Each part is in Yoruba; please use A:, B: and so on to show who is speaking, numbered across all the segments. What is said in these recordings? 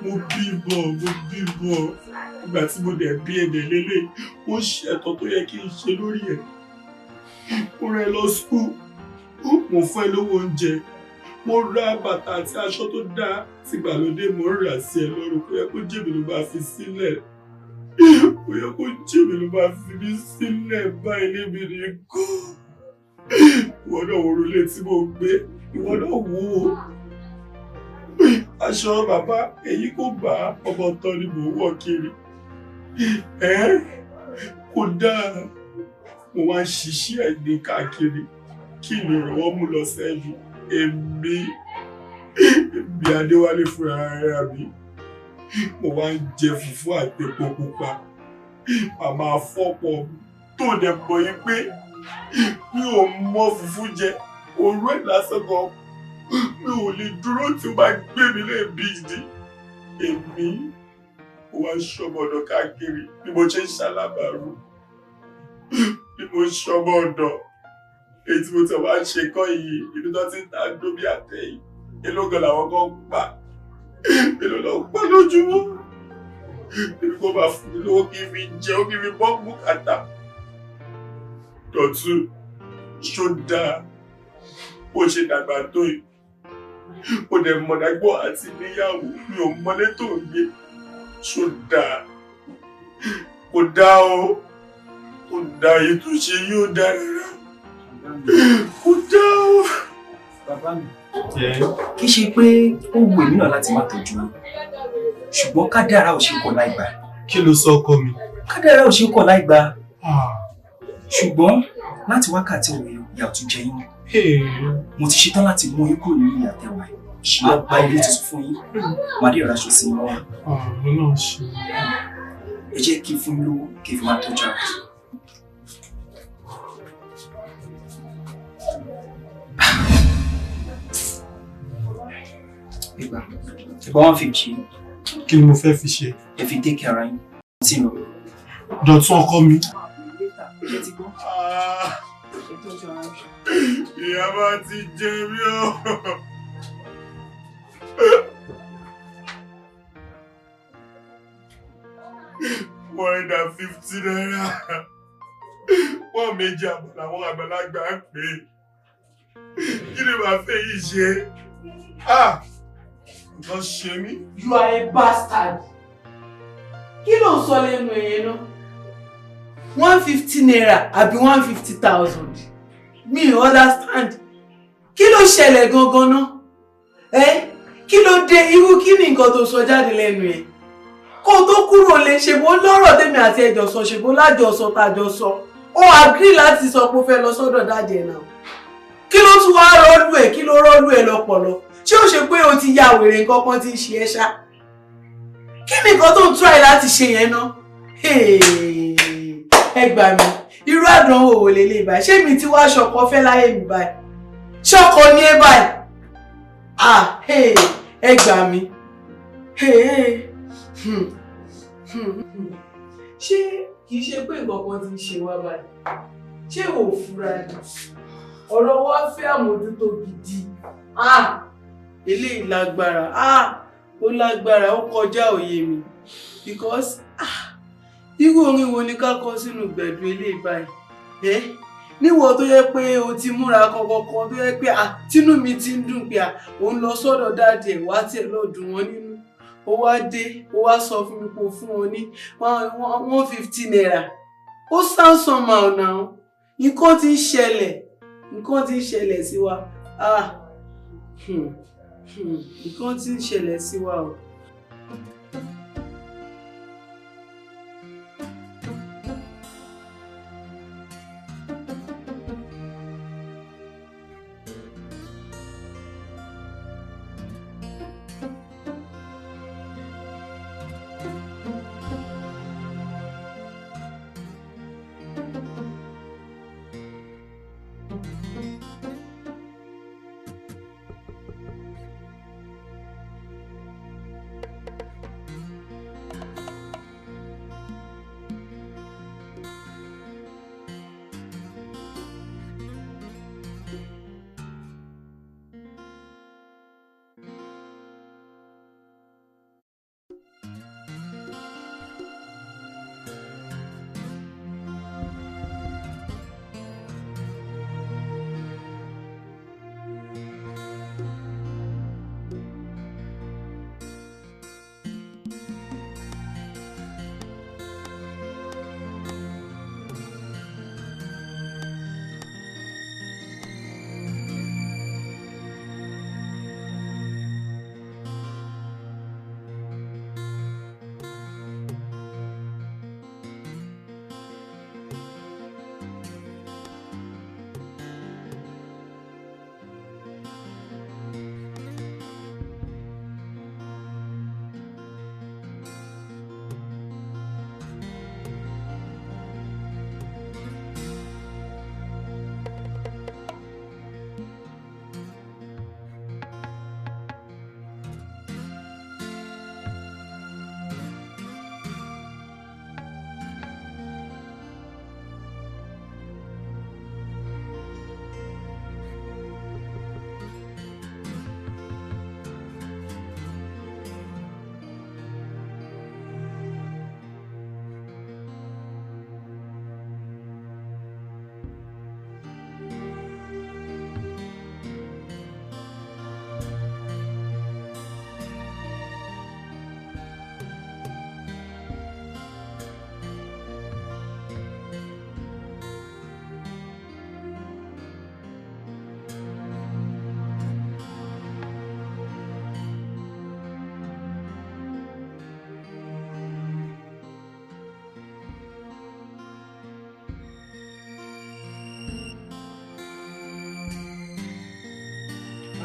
A: Mo bímọ, mo bímọ. Ìgbà tí mo dẹ̀ bí ẹ̀dẹ̀ lélẹ̀, ó ṣe ẹ̀tọ́ tó yẹ kí n ṣe lórí ẹ̀. Mo rán ẹ lọ school, mo fún ẹ lówó oúnjẹ, mo ra bàtà àti aṣọ tó dáa tìgbàlódé, mo ń rà sí ẹ lọ́rùn. Kó yẹ kó jèmi ló máa fi sílẹ̀. Kó yẹ kó jèmi ló máa fi mí sílẹ̀ báyìí níbi nìkan. Ìwọ náà wo orúlé tí mo gbé, ìwọ náà wò ó. Aṣọ bàbá èyí kò bá ọmọ tán ni mò ń wọ̀ kiri. Ẹ́ kò dáa. Mo wá ń ṣiṣẹ́ ẹ̀gbin káàkiri kí n lè rọwọ́ mú lọ sẹ́yìn. Èmi Adéwálé fúnra ara mi. Mo wá ń jẹ fùfú àti epo pupa. Màmá fọ́pọ̀ tó dẹ̀ mọ̀ yín pé mi ò mọ fùfú jẹ. Òru ẹ̀ lásán gan. Mi ò lè dúró tí ó bá gbé mi léèbí ìdí. Èmi mo wá ń ṣọmọ ọ̀dọ̀ káàkiri bí mo ṣe ń ṣalábàárù. Bí mo ń ṣọmọ ọ̀dọ̀. Èyí tí mo tẹ̀ wá ń ṣe kọ́ yìí, ibi tó ti ń ta dóbi àtẹ̀yìn. Èló gan làwọn kan ń pa. Èló lọ ń pa lójúmọ́. Èmi kò bá fún mi lówó kí n fi jẹun, kí n fi bọ́ bùkátà. Dọ̀tún, ṣó dáa. Bó ṣe dàgbà tó yìí. Ó dẹ̀ mọ̀dágbọ́ àti níyàwó, mi ò mọlé tó ń gbé. Ṣó dáa. Kò dáa o. Kò dáa, èyí tó ṣe yóò dáa rárá. Kò dáa o.
B: Bàbá mi, kì í ṣe pé ó wù èmi náà láti má tọ́jú yín, ṣùgbọ́n kádàrá ò ṣe kọ̀ láì gbà.
C: Kí ló sọ ọkọ mi?
B: Kádàrá ò ṣe kọ̀ láì gbà. Ṣùgbọ́n láti wákàtí òwe ìyà ò tún jẹ yín mọ́. Mo ti ṣetán láti mú yín kúrò nínú ìyà tẹ́wàá yìí. Màá gba ilé tuntun fún yín. Màá dé ìraṣọ sí yín lọ́wọ́.
C: Ọlọ́run ṣe.
B: Ẹ jẹ́ kí n fún yín lówó kí n fi máa tọ́jú ara. Ìgbà 150.
C: Kí ni mo fẹ́ fi ṣe?
B: Ẹ fi take care ara yín. Tí ń lọ.
C: Dọ̀tún ọkọ mi.
A: Ìyá máa ti jẹ mí o. ₦150. Wọ́n méjì àbọ̀ làwọn àgbàlagbà ń pè é. Kí ni màá fẹ́ yìí ṣe? Nǹkan ṣe mí.
D: You are a bastard. Kí ló ń sọ lẹ́nu ẹ̀yẹ náà? ₦150 àbí 150,000? Mi ò understand. Kí ló ṣẹlẹ̀ gangan náà? Ẹ́ kí ló dé, irú kí ni nǹkan tó sọ jáde lẹ́nu ẹ̀? Kó o tó kúrò lè ṣèbó lọ́rọ̀ tèmi àti ẹjọ́ sọ, ṣèbó lájọsọ tàjọ sọ. Ó agree láti sọ pé ó fẹ́ lọ sọ́dọ̀ daddy ẹ̀ náà. Kí ló tún wá rọ́ọ̀lù ẹ̀? Kí ló rọ́ọ̀lù ẹ̀ lọ́pọ̀lọ́? Ṣé ó ṣe pé o ti ya wèrè, nǹkan kan ti ń ṣe ẹ́ ṣá? Kí ni nǹkan tó ń try láti ṣe yẹn náà? Ẹ gbà mí, irú àdánwò wò lélẹ̀ báyìí? Ṣé mi ti wá ṣọkọ fẹ́ láyé mi báyìí? Ṣọkọ ni ẹ báyìí? Ah, ẹ gbà mí. Ṣé kìí ṣe pé nǹkan kan ti ń ṣe wá báyìí? Ṣé ò fura ni? Ọ̀rọ̀ wa fẹ́ àmójútó gidi. Ah, eléyìí lágbára. Ah, ó lágbára, ó kọjá òye mi. Because ah, irú orin wo ni ká kọ sínú gbẹ̀du eléyìí báyìí? Ẹ́ níwọ̀ tó yẹ pé o ti múra kankan tó yẹ pé ah, tínú mi ti ń dùn pé ah, òun lọ sọ́dọ̀ daddy ẹ̀ wá tiẹ̀ lọ dùn wọ́n nínú. Ó wá dé, ó wá sọ fún mi pé o fún wọn ní ₦150. Ó sound somehow now. Nǹkan ti ń ṣẹlẹ̀, nǹkan ti ń ṣẹlẹ̀ sí wa. Ah, nǹkan ti ń ṣẹlẹ̀ sí wa o.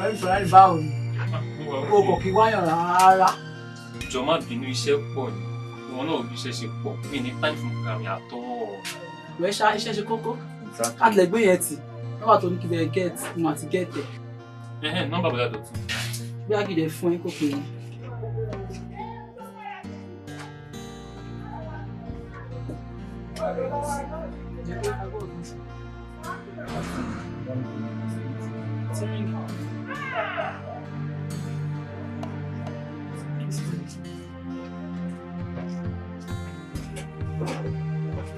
E: Ọ̀rẹ́ Ferrari, báwo ni? O kò kí wáyàn rárá.
F: Jọ, má bínú, iṣẹ́ pọ̀ ni. Ìwọ náà, bí iṣẹ́ ṣe pọ̀, mi ní time fún mi àtọ́.
E: Ìwé ṣá, iṣẹ́ ṣe kókó. Káàdì lẹ́gbẹ́ yẹn tì. Nọ́mbà tó ní kí bẹ́ẹ̀ get, mo àti get ẹ̀.
F: Ẹhẹ́n, nọ́mbà bọ̀dá Dọ̀tun.
E: Bí àgìdẹ̀ fún ẹ kó pè é.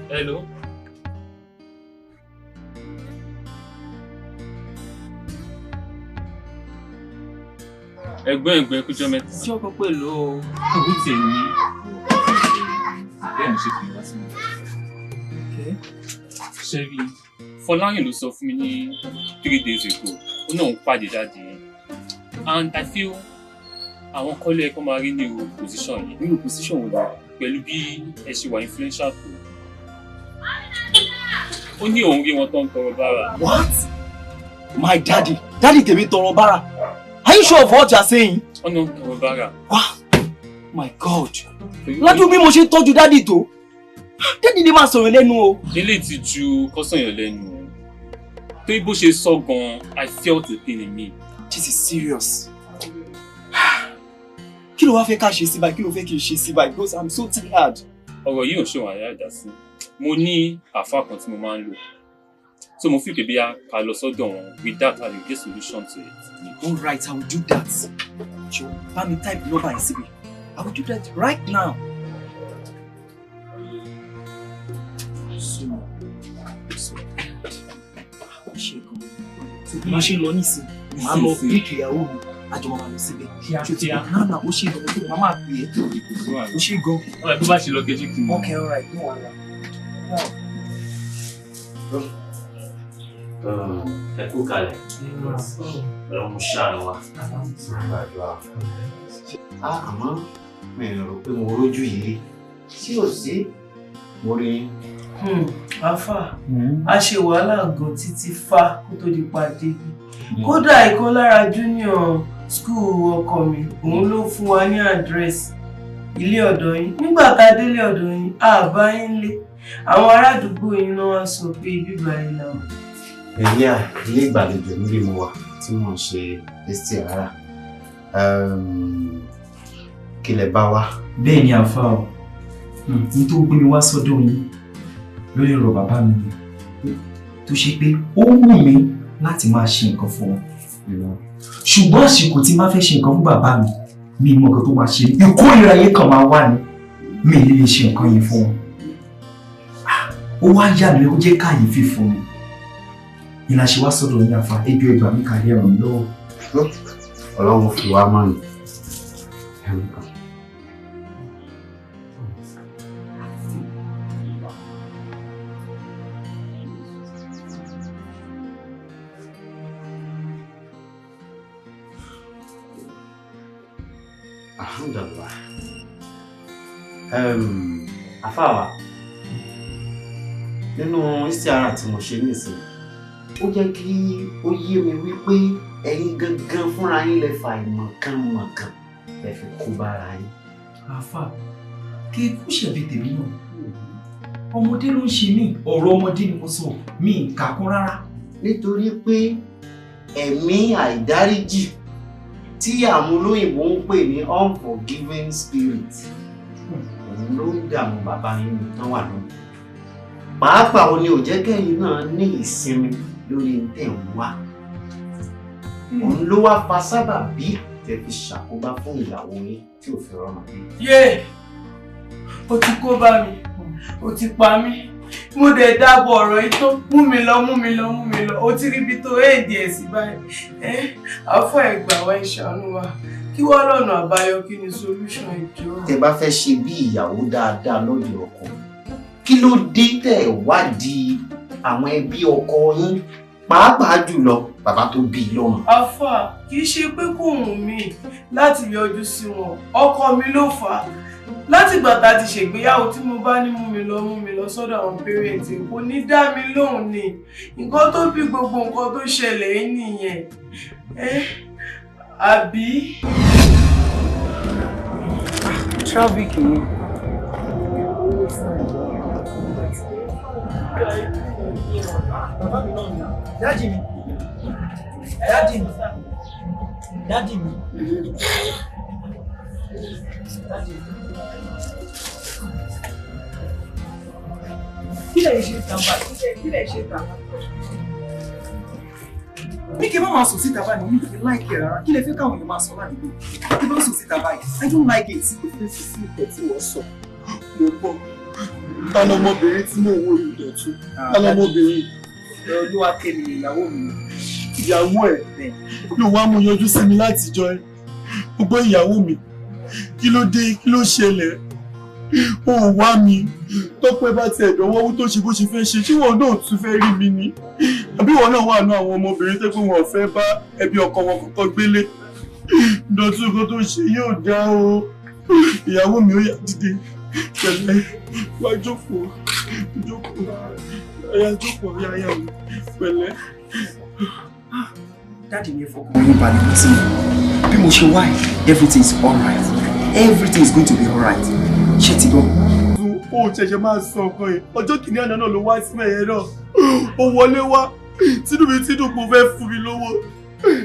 F: Hello. Ẹ̀gbọ́n, ẹ̀gbọ́n, kújọ́ mẹ́ta.
E: Tí ọkọ pẹ̀lú o.
F: Òun tiẹ̀ ní bẹ́ẹ̀ mo ṣe pè wá sí mi. Ṣé rí, Fọláyìn ló sọ fún mi ní 3 days ago, ó náà ń pàdé daddy yẹn, and I feel àwọn kọ́lé ẹ̀kọ́ máa rí ní irú position yìí.
B: Nínú position wo ni?
F: Pẹ̀lú bí ẹ ṣe wà influential tó. Ó ní òun rí wọn tó ń tọrọ bára.
B: What? My daddy? Daddy tèmi tọrọ bára? Are you sure of what you are saying?
F: Ó ní òun tọrọ bára.
B: Wow, my God! Lọ́dún bí mo ṣe tọ́jú daddy tó, daddy lè máa sọ̀rọ̀ lẹ́nu o.
F: Eléyìí ti ju kọ́sọ̀yàn lẹ́nu o. Torí bó ṣe sọ gan-an, I felt the pain in me.
B: This is serious. Kí ló wá fẹ́ ká ṣe sí báyìí? Kí ló fẹ́ kí n ṣe sí báyìí? Because I'm so tired.
F: Ọ̀rọ̀ yìí ò ṣòwò àyà ìdá sí. Mo ní àáfàá kan tí mo máa ń lò, so mo fi pé bí a ká lọ sọ́dọ̀ wọn. With that, I will get solution to it.
B: All right, I will do that. Jọ, bá mi type number yẹn síbi. I will do that right now. So ṣe gan. Bí mo ṣe ń lọ nísìnyí, màá lọ pick ìyàwó mi, àjọ máa lọ síbẹ̀. Ṣé o ti gbọ́? Náà náà, ó ṣe gan, ó máa pè é. Ó ṣe gan.
F: Ọ̀rẹ́, bó bá ṣe lọ kejì kì í.
B: Okay, all right, no wahala.
G: Ẹ kú kalẹ̀, Ọlọ́run ṣàánú wa, gbàdúrà. Àmọ́ mi ò rò pé mo rójú yìí rí, sí ò sí mo rí yín.
D: Àfà, a ṣe wàhálà gan títí fa kó tó di pàdé. Kódà ìkan lára junior school ọkọ mi, òun ló fún wa ní àdírẹ́sì ilé ọ̀dọ̀ yín. Nígbà tá a délé ọ̀dọ̀ yín, a bá yín lé. Àwọn ará àdúgbò yín náà wá sọ pé ibi báyìí làwọn.
G: Ẹ̀yà ilé ìgbàlejò níbi mo wà tí mò ń ṣe istikhara. Kí lẹ bá wá?
B: Bẹ́ẹ̀ ni, àfa o, n tó gbé mi wá sọ́dọ̀ yín lórí ọ̀rọ̀ bàbá mi ni tó ṣe pé ó wù mí láti máa ṣe nǹkan fún wọn, ṣùgbọ́n àsìkò tí máa fẹ́ ṣe nǹkan fún bàbá mi, mi mọ nǹkan tó máa ṣe mí. Ìkórìíra yẹn kàn máa wà ní mi ní lè ṣe nǹkan yẹn fún wọn. Ó wá yà mí, ó jẹ́ káyéfì fún mi ní la ṣe wá sọ́dọ̀ yín, àfa. Ẹjọ́, ìgbà mi kàrí, ẹ̀ràn mi lọ́wọ́.
G: Ọlọ́run fi wá mọ̀ ní. Alhamdulillah. Àfáàwà, nínú istikhara tí mo ṣe nísìnyí, ó jẹ́ kí ó yé mi wípé ẹ̀yin gangan fúnra yín lè fa ìmọ̀kànmọ̀kàn lè fi kó bára yín.
B: Àáfà, kí ikú ṣẹ̀bi tèmi náà. Ọmọdé ló ń ṣe mí, ọ̀rọ̀ ọmọdé ni mo sọ, mi ì kà kún rárá.
G: Nítorí pé ẹ̀mí àìdáríjì tí àwọn olóyìnbó ń pè ní unforgiving spirit, òun ló ń dààmú bàbá yín tán wà lónìí. Pàápàá òun ni ò jẹ́ kẹ́yìn náà ní ìsinmi lórí tẹ̀ ń wá. Òun ló wá fa sábàbí tẹ́ fi ṣàkóbá fún ìyàwó yín tí ò fi rọ́mọ bí.
D: Yé! O ti kó bá mi, o ti pa mí. Mo dẹ̀ dábọ̀ ọ̀rọ̀ yìí tó mú mi lọ, mú mi lọ, mú mi lọ. O ti rí ibi tó éèdì ẹ̀ sí báyìí. Ẹ́ àfọ̀, ẹ̀gbà wa, ìṣàánú wa. Kí wọ́n lọ́nà àbáyọ? Kí ni solution ìjọ?
G: Tẹ́ bá fẹ́ ṣe bí ìyàwó dáadáa lóde ọkọ, kí ló dé tẹ́ wádìí àwọn ẹbí ọkọ yín, pàápàá jùlọ bàbá tó bí i lọ́mọ?
D: Àfà, kì í ṣe pé kò wù mí láti yọjú sí wọn. Ọkọ mi ló fà á. Látìgbà tá a ti ṣègbéyàwó, tí mo bá ní mú mi lọ, mú mi lọ sọ́dọ̀ àwọn parents, kò ní dá mi lóhùn ni. Nǹkan tó bí gbogbo nǹkan tó ṣẹlẹ̀ yìí nìyẹn. Ẹ Àbí.
B: Traffic ni. Daddy mi. Daddy mi. Daddy mi. Daddy mi. Kí lẹ̀ ṣe tàn bá? Kí lẹ̀ ṣe tàn? Mi kì í má máa sùn síta báyìí, mi kì í láìkì rárá. Kí lẹ fẹ́ káwọn èèyàn máa sọ ládùúgbò? Kí bá sùn síta báyìí? I don't like it.
A: Kò fẹ́ fi sí ìtẹ̀ tí wọ́n sọ. Mo gbọ́. Ta lọmọbìnrin tí mò ń wo ìdọ̀tún? Ta lọmọbìnrin?
B: Olúwakẹ́mi ìyàwó mi.
A: Ìyàwó ẹ̀ ló wá mú yọjú sí mi látijọ́ ẹ. Mo gbọ́ ìyàwó mi. Kí ló dé? Kí ló ṣẹlẹ̀? Ó wá mi. Tọ́pẹ́ bá ti ẹ̀dọ̀wọ́ owó tó ṣe bó ṣe fẹ́ ṣe, ṣé wọn náà tún fẹ́ rí mi ni? Àbí wọn náà wà ní àwọn ọmọbìnrin tó pé wọn ò fẹ́ bá ẹbí ọkọ wọn kọ́kọ́ gbélé? Dọ̀tún nǹkan tó ṣe yóò dá o. Ìyàwó mi ó yá dìde pẹ̀lẹ́, wá jókòó, jókòó, ẹ̀yà jókòó, yáyà mi pẹ̀lẹ́.
B: Daddy mi fọkàn yín balẹ̀ kò tí bí mo ṣe wá yìí, everything is alright. Everything is going to be alright. Ṣé ti gbọ́?
A: Ó ṣẹ̀ṣẹ̀ máa sọ ọkàn yìí, ọjọ́ kìíní àná náà ló wá sí ẹ̀yẹ náà. Ó wọlé wá, tínú mi tínú kò fẹ́ fún mi lówó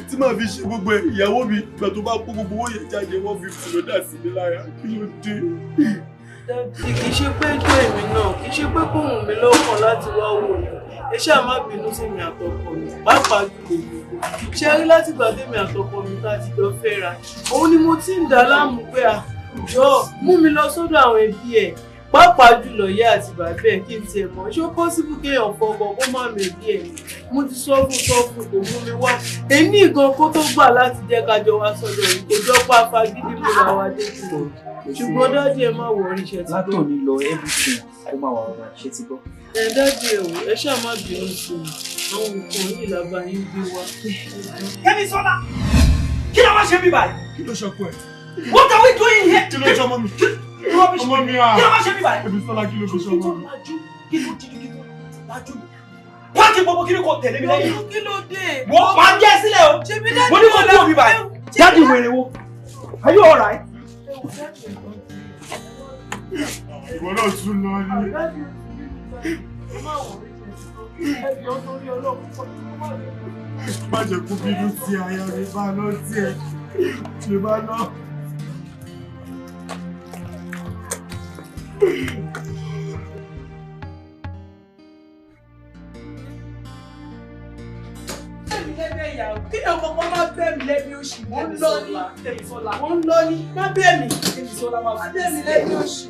A: tí màá fi ṣe gbogbo ẹ̀. Ìyàwó mi ìgbà tó bá kó gbogbo owó yẹn jáde wọ́n fi fún ló dà sí mi lára. Kí ló dé?
D: Daddy, kì í ṣe pé ẹjọ́ èmi náà, kì í ṣe pé kò wù mí lọ́kàn láti wá wò yín. Ẹ ṣáà má bínú sí mi àtọkọ mi, pàápàá jùlọ gbogbo. Ṣé rí látìgbà tèmi àtọkọ mi tá a ti jọ fẹ́ra? Òun ni mo ti ń dà láàmú pé à jọ mú mi lọ sọ́dọ̀ àwọn ẹbí ẹ̀, pàápàá jùlọ ìyá àti bàbá ẹ̀ kí n tiẹ̀ mọ̀. Ṣé ó pọ́sibú kéèyàn fọkọ kó má mẹ̀bí ẹ̀ ni? Mo ti sọ fún kò mú mi wá. Èmi gan kó tó gbà láti jẹ́ ká jọ wá sọ́dọ̀ yìí, kò jọ pa fagídí múra wa dé jùlọ. Ṣùgbọ́n daddy ẹ má wọrí, ṣe ti gbọ́.
B: Látòní lọ everything ó máa wà ọ̀rọ̀, ṣe ti gbọ́.
D: Ẹ daddy ẹ wò, ẹ ṣáà má bínú sí mi. Àwọn nǹkan yìí làbá yín gbé wá.
E: Kẹ́misọ́lá, kí ló máa ṣe mí báyìí?
A: Kí ló ṣọkọ ẹ̀?
E: What are we doing here?
A: Kí ló ṣọmọ mi? Ọmọ mi à.
E: Kí ló máa ṣe mí báyìí?
A: Kẹ́misọ́lá kí ló fi ṣọmọ mi?
E: Kí ló dídí kí ló lajú mi? Páàkì gbogbo kí ni kò tẹ̀lé mi lẹ́yìn?
D: Kí ló dé?
E: Wọ́n máa ń jẹ́ sílẹ̀ o. Mo ní kò kúrò mi báyìí. Daddy wèrè wo? Are you alright?
A: Ìwọ náà tún lọ ní. Má jẹ́ kó bínú sí aya mi bá lọ sí ẹ. Ṣé bá lọ?
D: Kíyàn kọ̀ọ̀kan má bẹ̀ mí lẹ́bi òṣì, mo ń lọ ní. Mo ń lọ ní. Má bẹ̀ mí. Má bẹ̀ mí lẹ́bi òṣì.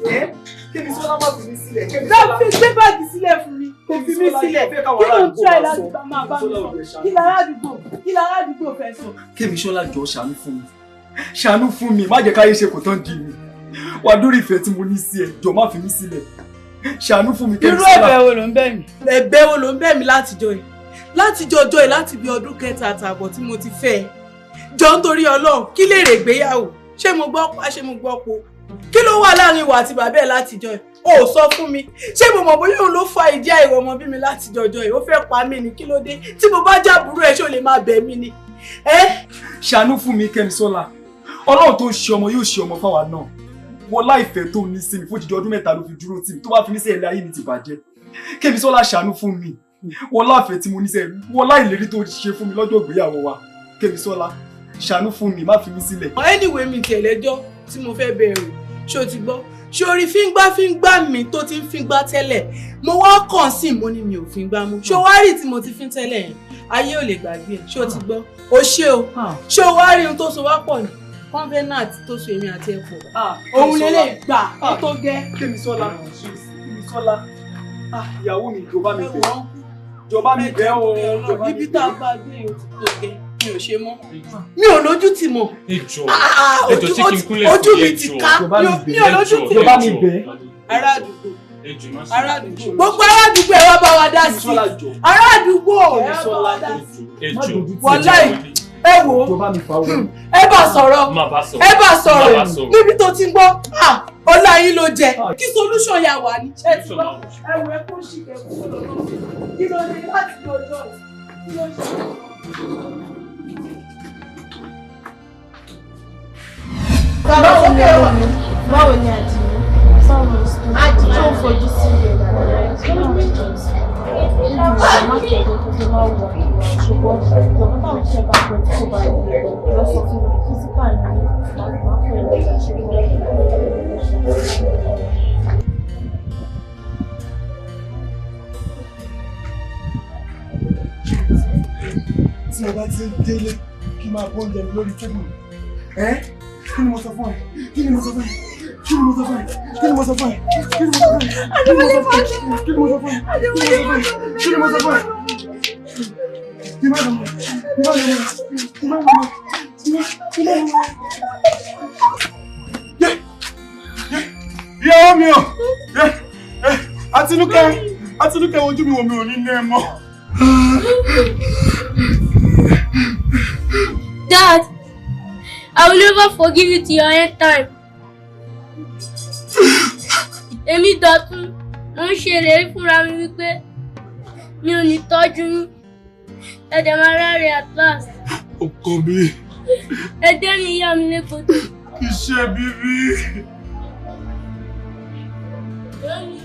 E: Kẹ́misọ́lá má fi mí sílẹ̀.
D: Dábì gbé báàgì sílẹ̀ fún mi. Kò fi mí sílẹ̀. Kí ló ń try láti bá máa bá mi sọ? Kí lára àdúgbò? Kí lára àdúgbò fẹ́ sọ?
B: Kẹ́misọ́lá jọ̀ọ́ ṣàánú fún mi. Ṣàánú fún mi, má jẹ́ káyé ṣe kò tán di mi. Wà lórí ìfẹ́ tí mo ní sí ẹ, jọ̀ọ́ má fi mí sílẹ̀. Ṣàánú fún mi,
D: Irú
B: Kẹ́misọ́lá.
D: ẹ̀bẹ̀ wo ló ń bẹ̀ mí? Ẹ̀bẹ̀ wo ló ń bẹ̀ mí látijọ́ yìí? Látijọ́ ọjọ́ yìí láti bí ọdún kẹta àtààbọ̀ tí mo ti fẹ́ ẹ. Jọ nítorí Ọlọ́run, kí lè rè gbéyàwó? Ṣé mo gbọ́ pa, ṣé mo gbọ́ po? Kí ló wà láàrin ìwà àti bàbá ẹ̀ látijọ́ yìí? O ò sọ fún mi. Ṣé mo mọ̀ bóyá òun ló fa ìdí àìrọ́mọ bí mi látijọ́ ọjọ́ yìí? Ó fẹ́ pa mí ni, kí ló dé? Tí mo bá jábúrú ẹ̀, ṣé o lè máa bẹ̀ mí ni? Ẹ́
B: Ṣàánú fún mi, Kẹ́misọ́lá. Ọlọ́run tó ń ṣe ọmọ yóò ṣe ọmọ fáwa náà. Wọ́n láìfẹ́ tó ní sí mi fún òjijì ọdún mẹ́ta ló fi dúró tì mí. Tó bá fi mí sí ẹ̀lẹ́ ayé mi ti bàjẹ́. Kẹ́misọ́lá ṣàánú fún mi. Wọ́n láìfẹ́ tí mo ní sẹ́yìn. Wọ́n láìlérí tó ṣe fún mi lọ́jọ́ ìgbéyàwó wa. Kẹ́misọ́lá ṣàánú fún mi, má fi mí sílẹ̀.
D: Anyway, mi tiẹ̀ lẹ́jọ́ tí mo fẹ́ bẹ̀rù. Ṣé o ti gbọ́? Ṣé orí fíngbá mi tó ti ń fíngbá tẹ́lẹ̀? Mo wá kàn sí mo ní mi ò fíngbá mú. Ṣé o wá rí tí mo ti fín tẹ́lẹ̀ yẹn? Ayé ò lè gbàgbé ẹ̀. Ṣé o ti gbọ́? O ṣé o. Ṣé o wá rí ohun tó so wá pọ̀ ni? Convenant tó so èmi àti ẹ̀ pọ̀. Òun lélẹ̀ gbà ó tó gẹ́.
B: Kẹ́misọ́lá, Kẹ́misọ́lá, ìyàwó mi jọ̀ọ́ bá mi bẹ̀. Jọ̀ọ́ bá mi bẹ̀ o.
D: Ibi tá a bá dé yìí ó ti tó gẹ́. Mi ò ṣe mọ́. Mi ò lójú tì mọ́.
F: Ẹ jọ̀ọ́ ṣé kí n kúnlẹ̀
D: Ojú mi ti ká. Mi ò lójú tì
B: Jọ̀ọ́ bá mi
D: mọ́.
B: bẹ̀.
D: Ará àdúgbò. Ará àdúgbò. Gbogbo ará àdúgbò ẹ wá bá wa dá sí. Ará àdúgbò ẹ wá bá wa dá sí. Wàláì ẹ wò ó. Ẹ bá sọ̀rọ̀. Ẹ bá sọ̀rọ̀. Níbi tó ti ń gbọ́, ọlá yín ló jẹ. Kí solution yà wà ní? Ṣé ti gbọ́? Ẹ wò ẹ kó ṣì kẹ́kọ̀ọ́ lọ́wọ́. Kí ló dé láti ọjọ́ yìí? Kí ló ṣe?
H: Báwo ni ọmọ mi? Báwo ni àdìmú? Báwo ni sùn? Tó ń fojú sí ilé dáadáa. Má kẹ́kọ̀ọ́ tó tó máa wọ̀ ṣùgbọ́n ìjọba táwọn iṣẹ́ bá pẹ́ tí kò bá yẹ lọ sọ fún mi físíkà ní máa pẹ́ lọ́jà ṣùgbọ́n.
A: Tí mo bá ti ń délé kí n máa bọ́ oúnjẹ mi lórí tébù. Ẹ́ kí ni mo sọ fún ẹ? Kí ni mo sọ fún ẹ? Kí ni mo sọ fún ẹ? Kí ni mo sọ fún ẹ? Kí ni mo sọ fún ẹ? Kí ni mo sọ fún ẹ? Kí ni mo sọ fún ẹ? Kí ni mo sọ fún ẹ? Kí ni mo sọ fún ẹ? Kí má lọ mọ. Kí má lọ mọ. Kí má lọ mọ. Ìyàwó mi o! Àtinúkẹ́! Àtinúkẹ́ ojú mi wò mi ò ní ní ẹ mọ́.
I: Dad, I will never forgive you till your end time. Èmi Dọ̀tun, mo ń ṣe ìlérí fúnra mi wípé mi ò ní tọ́jú yín. Ẹ dẹ̀ máa ráre at last.
A: Ọkọ mi.
I: Ẹ dẹ́ ní ìyá mi lékodò.
A: Iṣẹ́ bíbí.
I: Mọ́mí,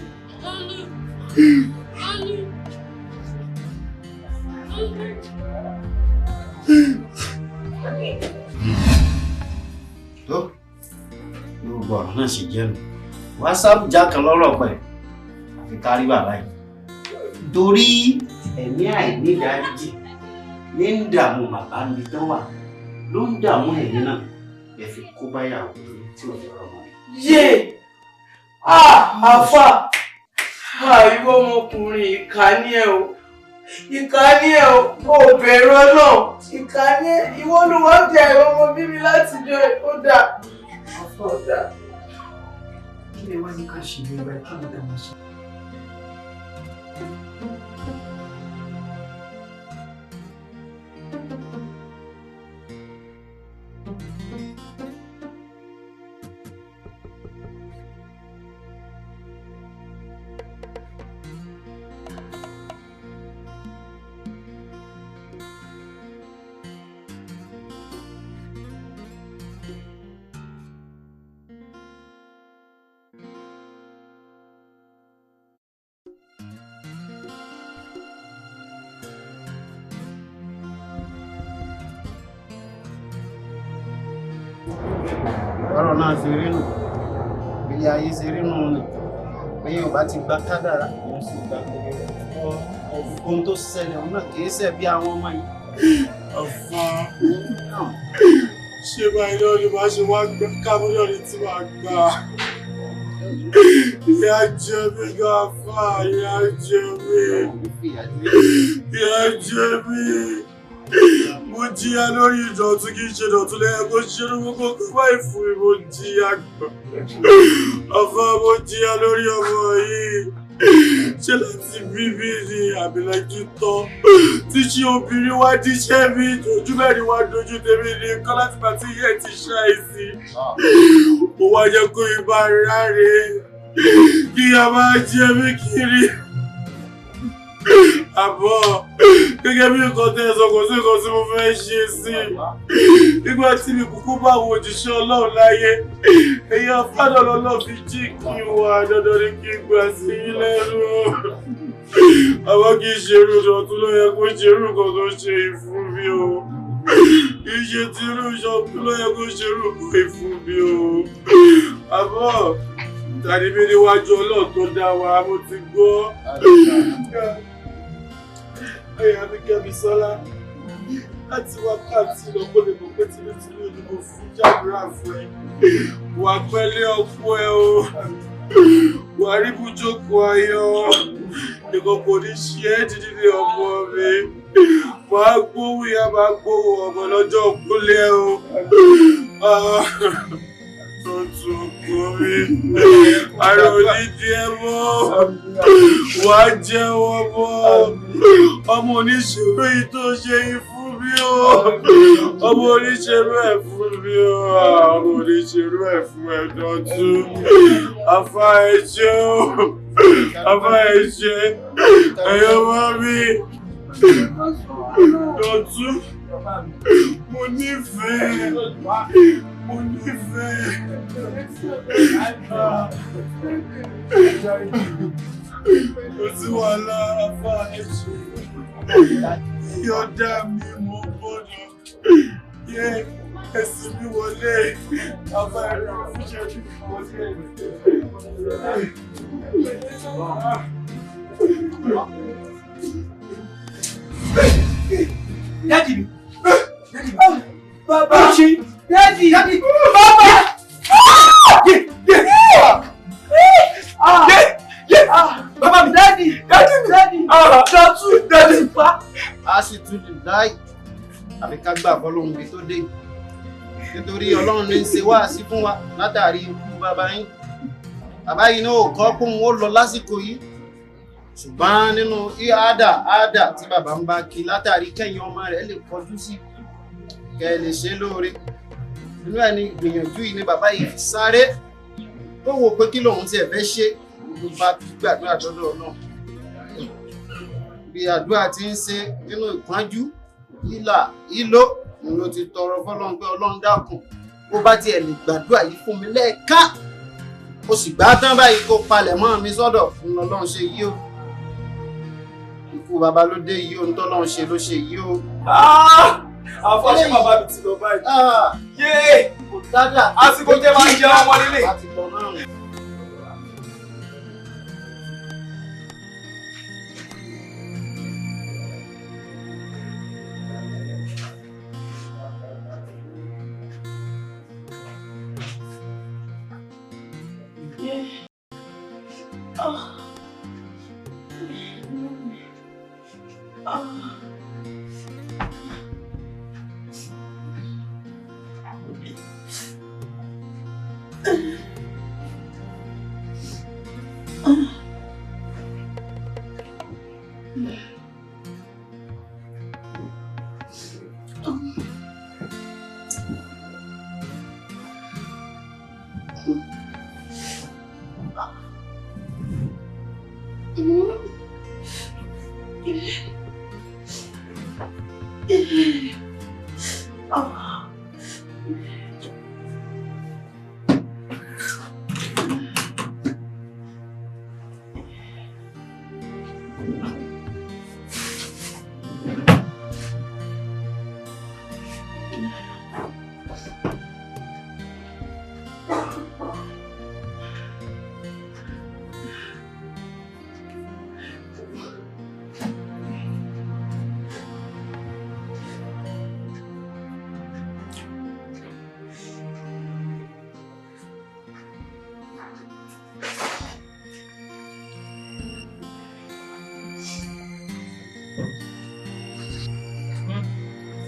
I: mọ́mí, mọ́mí, mọ́mí.
G: Tó gbogbo ọ̀rọ̀ náà sì jẹ́ mi wá sábùjá kan lọ́rọ̀ pẹ̀ àfi kárí bàbá yìí torí ẹ̀mí àìnídàájí ní ń dààmú bàbá mi tán wà ló ń dààmú ẹ̀mí náà ẹ fi kó báyàwó tí ò fi rọmọ mi.
D: Yé! Àfà! Ìwọ ọmọkùnrin ìkà ni ẹ o! Ìkà ni ẹ o! Ò bẹ̀rù Ọlọ́run! Ìkà ni ẹ! Ìwọ ló wá ń jẹ ẹ̀rọ ọmọ bíbí láti jọ ẹ̀ ó dà! Àfà ó dà.
B: Kí lè wá ní ká ṣe ní ìgbà kí ni ká máa ṣe?
G: Ọ̀rọ̀ náà ṣe rí nù, ilé ayé ṣe rí nù ni pé yóò bá ti gba kádàrá òun sì gba gbogbo ohun tó ṣẹlẹ̀ òun náà kì í ṣe bí àwọn ọmọ yìí.
A: Àfà ṣé báyìí náà ni màá ṣe wá gbà kámúlẹ̀ ní tí màá gbà. Ìyà jẹ mí gan àfà, ìyà jẹ mí, ìyà jẹ mí. Mo jìyà lórí ìdọ̀tún kì í ṣe ìdọ̀tún lẹ́yìn kó ṣe ní gbogbo kó báyìí fún mi mo jìyà gan. Àfà mo jìyà lórí ọmọ yìí. Ṣé láti bíbí ni àbílẹ̀jú tán? Tí ṣe obìnrin wá díṣẹ́ mi, ojú mẹ́rin wá dojú tèmi ní kọ́ láti bá tí yẹ́ ti ṣàìsí. Mo wá jẹ́ kó ibà ráre kí a máa jẹ mí kiri. Àbọ̀ gẹ́gẹ́ bí nǹkan tẹ́ ẹ sọ kò sí nǹkan tí mo fẹ́ ṣe sí i. Nígbà tí mi kúkú bá wo òjíṣẹ́ Ọlọ́run láyé, èyí afádọ̀ lọ́lọ́ fi jí kí n wà dandan ní kí n gbà sí i lẹ́nu. Àmọ́ kì í ṣe irú ìdọ̀tún ló yẹ kó ṣe irú nǹkan tó ṣe ìfún mi o. Kì í ṣe ti irú ìṣọ̀tún ló yẹ kó ṣe irú nǹkan ìfún mi o. Àbọ̀ tàbí mi níwájú Ọlọ́run tó dá wa, mo ti gbọ́. Ẹ̀yà mi Kẹ́mi Sọ́lá láti wákàtí lọ kó lè mọ̀ pé tinútinú ni mo fún jàdúrà fún ẹ. Wà pẹ́lẹ́ ọkọ ẹ o, wà rí bùjókòó ayọ̀, nìkan kò ní ṣe é dídí ní ọmọ mi. Màá gbóhùn ìyá máa gbóhùn ọmọ lọ́jọ́ òkúlẹ̀ o. Tuntun kò mi, àrò ní díẹ̀ mọ́, wàá jẹ́wọ́ mọ́, ọmọ oníṣòro yìí tó ṣe yìí fún mi o, ọmọ oníṣòro ẹ̀ fún mi o, ọmọ oníṣòro ẹ̀ fún ẹ Dọ̀tun, àfa ẹ ṣé o, àfa ẹ ṣé, ẹ̀yọ́ mọ́ mi, Dọ̀tun, mo nífẹ̀ẹ́. Mo nífẹ̀ẹ́. Kò sí wàhálà afa ẹ̀ṣẹ̀. Yọ̀dá mi mo gbọ́dọ̀. Yé ẹ̀sìn mi wọlé. Afa ẹ̀rọ ìfúnṣẹ́ mi wọlé.
B: Daddy mi.
D: Bàbá. Daddy. Daddy. Bàbá.
B: Bàbá mi.
D: Daddy.
A: Daddy mi.
D: Daddy. Dọ̀tún.
A: Daddy.
D: Pa.
G: A sì tún lè láì àfi ká gbà fọlọ́run bí tó dé, nítorí Ọlọ́run ní í ṣe wáàsí fún wa látàrí ikú bàbá yín. Bàbá yìí náà ò kọ́ kóun ó lọ lásìkò yìí, ṣùgbọ́n nínú àdà àdà tí bàbá ń bá kí látàrí kẹ́yìn ọmọ rẹ̀ lè kọjú sí kẹ́ ẹ lè ṣe lóore. Inú ẹ̀ ní ìgbìyànjú yìí ni bàbá yìí fi sáré tó wò pé kí lòun tiẹ̀ fẹ́ ṣe, ló bá gbàdúrà dọ́dọ̀ náà. Bí àdúrà ti ń ṣe nínú ìpọ́njú ìlà ìlò ni ló ti tọrọ fọlọ́run pé Ọlọ́run dákun, bó bá tiẹ̀ lè gbàdúrà yìí fún mi lẹ́ẹ̀kan, ó sì gbà á tán báyìí kó palẹ̀ mọ́ mi sọ́dọ̀ fún Ọlọ́run ṣe yìí o. Ikú bàbá ló dé yìí o, ń tọ́lọ́run ṣe ló ṣe yìí o.
B: Àfọ ṣé bàbá mi ti lọ báyìí? Yéé!
G: Kò dáadáa.
B: Àsìkò jẹ́ máa ń jẹ ọmọ nílé.
G: Láti lọ náà.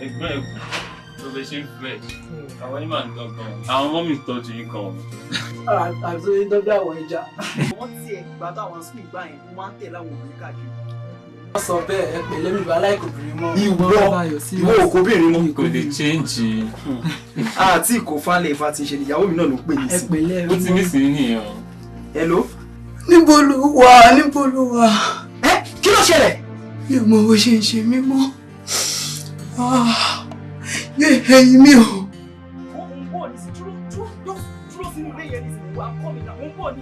F: Ẹ̀gbọ́n ẹ̀kú ló bẹ ṣe ń fresh. Àwọn onímọ̀ ń dọ́gbọ́n. Àwọn ọmọ mi tọ́jú yín kan.
E: Àti oyin dọ́gbẹ́ àwọn ẹja. Wọ́n ti ẹ̀ gbà táwọn sùn ìgbà yẹn, wọ́n máa ń tẹ̀lé àwọn obìnrin káàkiri. Wọ́n sọ bẹ́ẹ̀, ẹ pẹ̀lẹ́ mi bá láìkò obìnrin mọ́.
B: Ìwọ ìwọ òkóbìnrin mọ́.
F: Kò lè change.
B: Àti ìkó falẹ̀ ìfà ti ṣe ìyàwó mi náà ló pè mí sí.
E: Ẹ pẹ̀lẹ́
F: Ó ti mí sí nìyẹn o.
B: Hello.
D: Níbo ló wà? Níbo ló wà?
B: Ẹ kí ló ṣẹlẹ̀?
D: Mi ò mọ bó ṣe ń ṣe mí mọ́. Ẹ̀yìn mi o.
B: Mo ń bọ̀ ní sí dúró dúró dúró sínú ilé yẹn ní sí wà á kọ́ mi náà mo ń bọ̀ ní.